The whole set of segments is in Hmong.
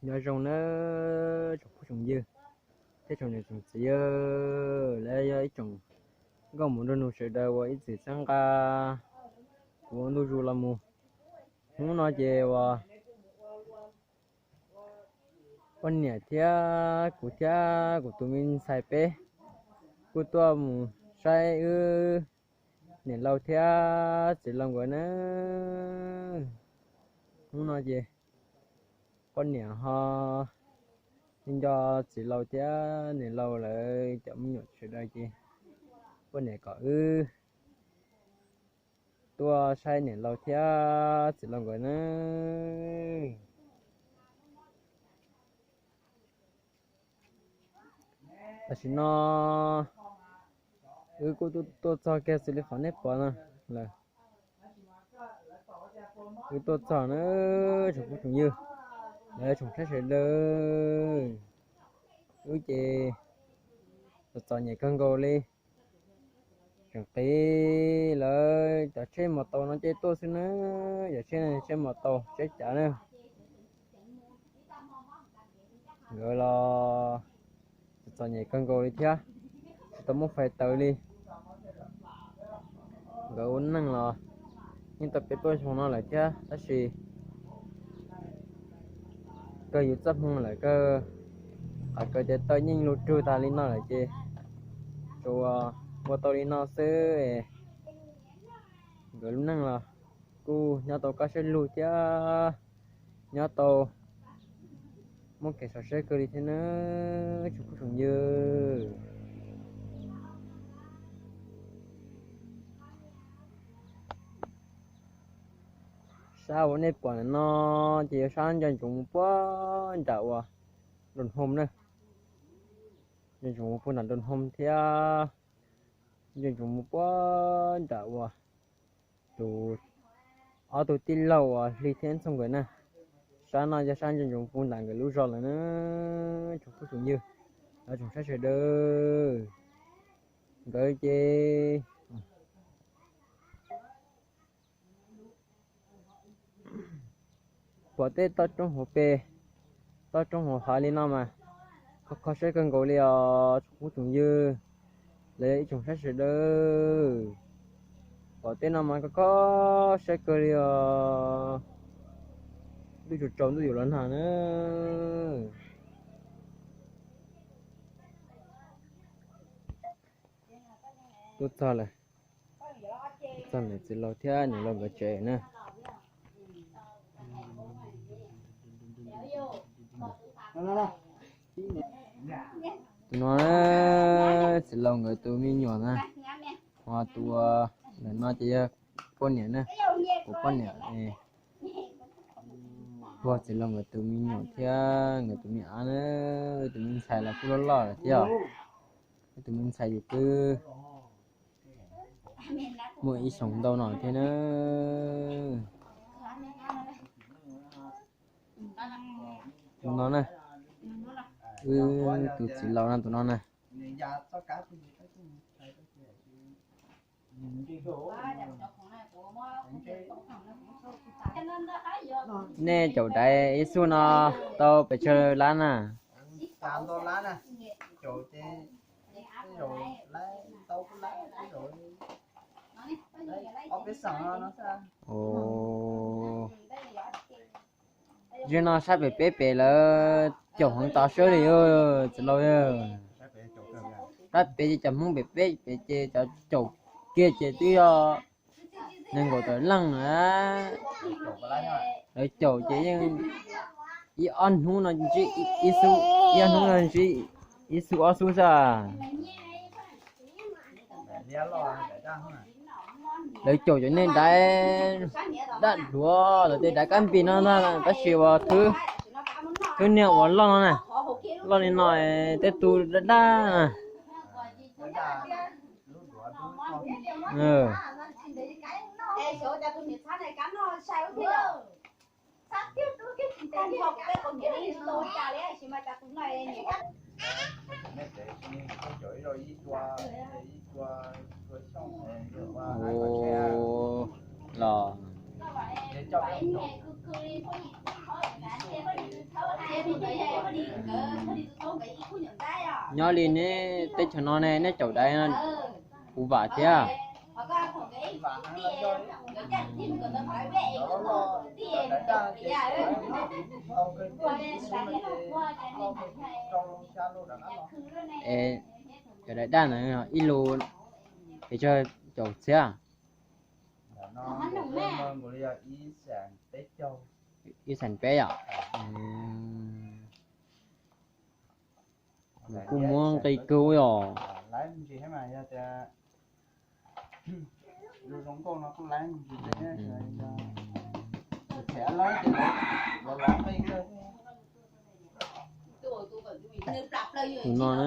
Nyob zoo nawb tsoom phooj tsoom ywg thiab tsoom niam tsoom txiv, lawv yog ib tsoom nkauj muam nraug nus sawv daws uas ib txwm txhawb nqa kuv ua ntu zus los mus. Hnub no ces uas poj niam thiab kuv thiab kuv tus me ntxhais peb kuj tuaj mus saib wb niam laus thiab txiv laus nkawd na. Hnub no ces poj niam ho nco txiv laus thiab niam laus lawv cov me nyuam sawv daws ces poj niam kom wb tuaj saib niam laus thiab txiv laus nkawd na. Tam sim no wb kuj tuaj txog kiag xws li qhov nej pom no lawm. Wb tuaj txog na tsoom phooj tsoom ywg, lawv tsoom saib sawv daws, wb ces txom txom nyem kawg nkaus li. Tseem qiv lawv cov tsheb mos taus no ces tuaj xwb na, cov tsheb no tsheb mos taus tsheb cav na. Nkawd los txom txom nyem kawg nkaus li thiab, tsis tau muaj fais taws li. Nkawd ua neej los yeej tau peb plaub xyoo no lawm thiab tab sis kawg yus txoj hmoo lawm kawg, qhov kawg ces tau yeej luv rug tag li no lawm ces tsuas ua tau li no xwb. Nkawd lub neej los kuj nyob tau kaj siab lug thiab nyob tau muaj kev sov siab kawg li thiab na tsoom phooj tsoom ywg. Sab uas nej pom ntawm no ces yog sab nco ntsoov mus puag nram uas Nroos Hoo na. Nco ntsoov mus puag nram Nroos Hoo thiab nco ntsoov mus puag nram uas tus ob tug tij laug uas Hli thiab Ntxoog nkawd na. Sab no yog sab nco ntsoov puag nram nkawd lub zos lawm na tsoom phooj tsoom ywg, tsoom saib sawv daws. Nkawd ces pom tej toj roob hauv pes, toj roob hauv hav li no mas kho kho siab kawg nkaus li os tsoom phooj tsoom ywg, los yog ib tsoom saib sawv daws. Pom tej no mas kho kho siab kawg li os. Ntuj tsaus tsaus ntuj yuav los nag na. Tuaj txog lawm, txog niam txiv laus thiab niam laus nkawd tsev na. Tus no txiv laus nkawd tus me nyuam na, ho tus ntawm no ces yog poj niam na, kuv poj niam. Puag txiv laus nkawd tus me nyuam thiab nkawd tus me ab na, tus me ntxhais los kuj loj loj lawm thiab. Tus me ntxhais ces twb muaj ib xyoos ntau no thiab na. Tus no na, wb tus txiv laus no tus no na. Nej caum daiv ib xub no tau pes tsawg lab na? Ua, zaum no sab pem peb pem lawv caum heev tas sab li txiv laus. Sab pem ces cov Hmoob pem peb pem ces cov caum kiag ces twb yog nees nkaum tawm leej na. Lawv caum ces yeej ib ob hnub no ntsib ib xub, ib ob hnub no ntsib ib xub ob xub xwb. Lawv caum cov niag daiv daj duav, lawv tej daiv kab npis no ntag, tab sis uas thwb niag uas loj no na, loj li no, tej tug daj daj na. Ua, los. Nyob li neb teb chaws no ne, neb caum dais no puv vam thiab? Es cov dais daj ntawd ib lus pes tsawg caum txhiab? Ib xees peb yom? Kuj muab nqi kawg yom. Tus no na,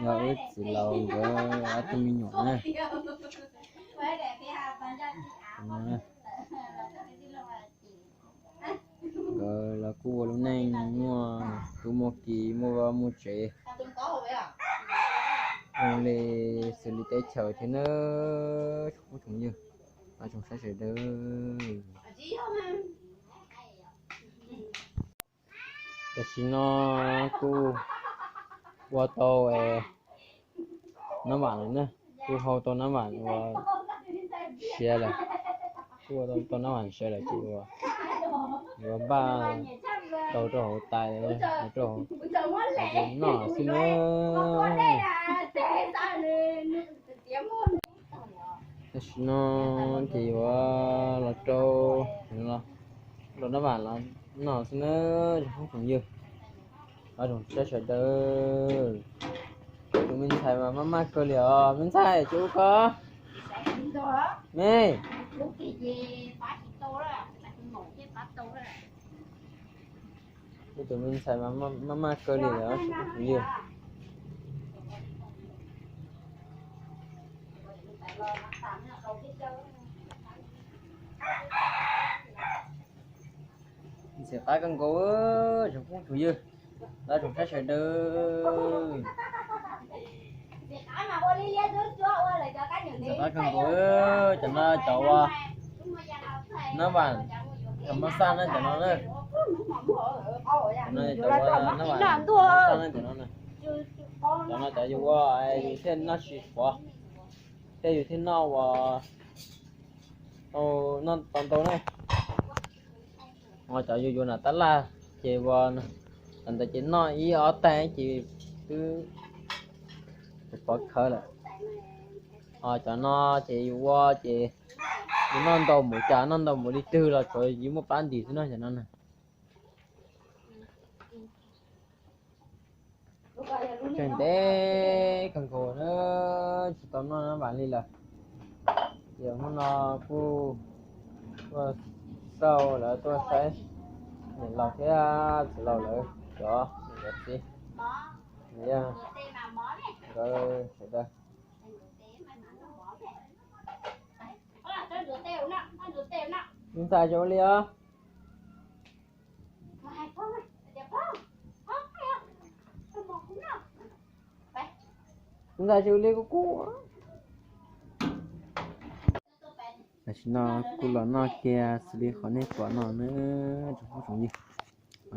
yog wb txiv laus nkawd ob tug me nyuam na. Nkawd los kuj ua lub neej muaj tub muaj ki muaj vaj muaj tsev, ua li xws li teb chaws thiab nawb tsoom phooj tsoom ywg, ib tsoom saib sawv daws. Tam sim no kuj ua tau nab vam lawm na, kuj hau tau nab vam ua siav lawm, kuj ua tau nab vam siav lawm ces yuav npaj tau rau hauv tais, rau hauv tais noj xwb na. Tam sim no ces yuav los rau, los rau nab vam los noj xwb na, tsoom phooj tsoom ywg, ib tsoom saib sawv daws. Tus me ntxhais mas maj maj kawg li os, me ntxhais tsis ua koj me. Kuv tus me ntxhais mas maj maj kawg li os tsoom phooj tsoom ywg. Ntxim qab kawg nkaus tsoom phooj tsoom ywg, ib tsoom saib sawv daws. Ntxim qab kawg nkaus, cov no cov ua nab vam, cov mab xaj na cov no na. Cov no cov ua nab vam, cov mab xaj na cov no na. Cov no cov yus ua yus thiaj noj tsis pov, thiab yus thiaj noj ua tau, noj tau ntau na. Ho cov yus yuav nram tab laj ces ua, thaum ntawd ces noj ib ob tais ces twb pov khawv lawm. Ho cov no ces yus ua ces yus noj ntau mus cas noj ntau mus li twg los tsuav yus muaj pab ntim xwb no cov no na. Tseem ntev kawg nkaus na, tsis tau noj nab vam li lawm. Ces hnub no kuj tuaj xauj lawv tuaj saib niam laus thiab txiv laus lawv cov niam cov txiv, nkawd sawv daws. Me ntxhais tsis ua li os. Me ntxhais tsis ua li kuv kuj. Tam sim no kuj los noj kiag xws li qhov nej pom no na, tsoom phooj tsoom ywg,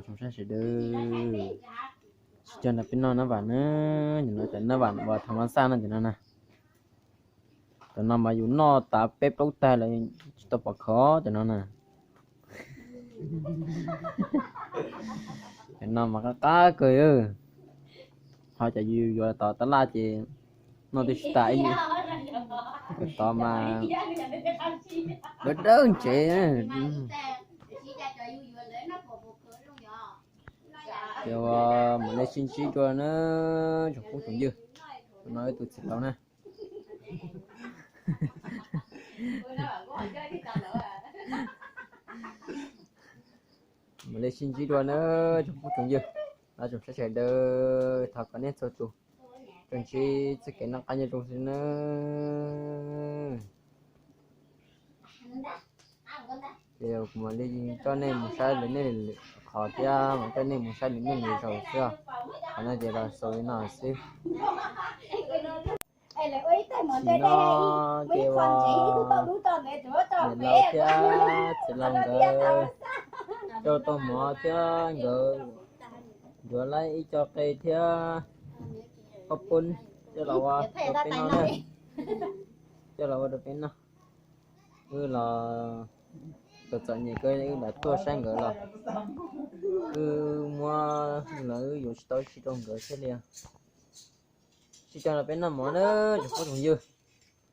tsoom saib sawv daws. Tsis coj nrog peb noj nab vam na, nim no cov nab vam uas thaum mab xaj no cov no na. Cov no mas yus noj tas peb plaub tais lawm tsis tau pom khov cov no na. Cov no mas qab qab kawg. Ho cov yus yuav tom tab laj ces noj twb tsis tas ib yam. Cov tod mas dawb dawb ntsev. Ces ua mam li sib ntsib dua na, tsoom phooj tsoom ywg. No ib tug txiv laus na. Mam li sib ntsib dua na, tsoom phooj tsoom ywg, tsoom saib sawv daws, thov kom nej txhua tus tsuas ntsib txoj kev noj qab nyob zoo xwb na. Ces kuv mam li coj nej mus saib lwm qhov thiab mam coj nej mus saib lwm neej lwm zaus xwb. Qhov no ces los xaus li no xwb. Tam sim no ces ua niam laus thiab txiv laus nkawd Coj tau mov thiab nkawd yuav lawm ib co qe thiab ob peb coj los ua rau peb noj na. Coj los ua rau peb noj. Wb los txom txom nyem kawg wb lam tuaj saib nkawd los wb muab los wb yuav tsis tau tsis rau nkawd thiab li. Tsis coj los peb noj mov na, tsoom phooj tsoom ywg,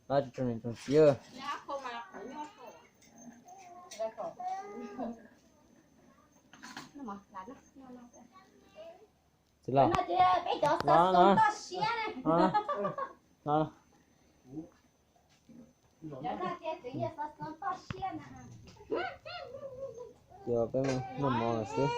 los tsoom niam tsoom txiv. Txiv los, los, los. Ces peb noj mov lawm xwb.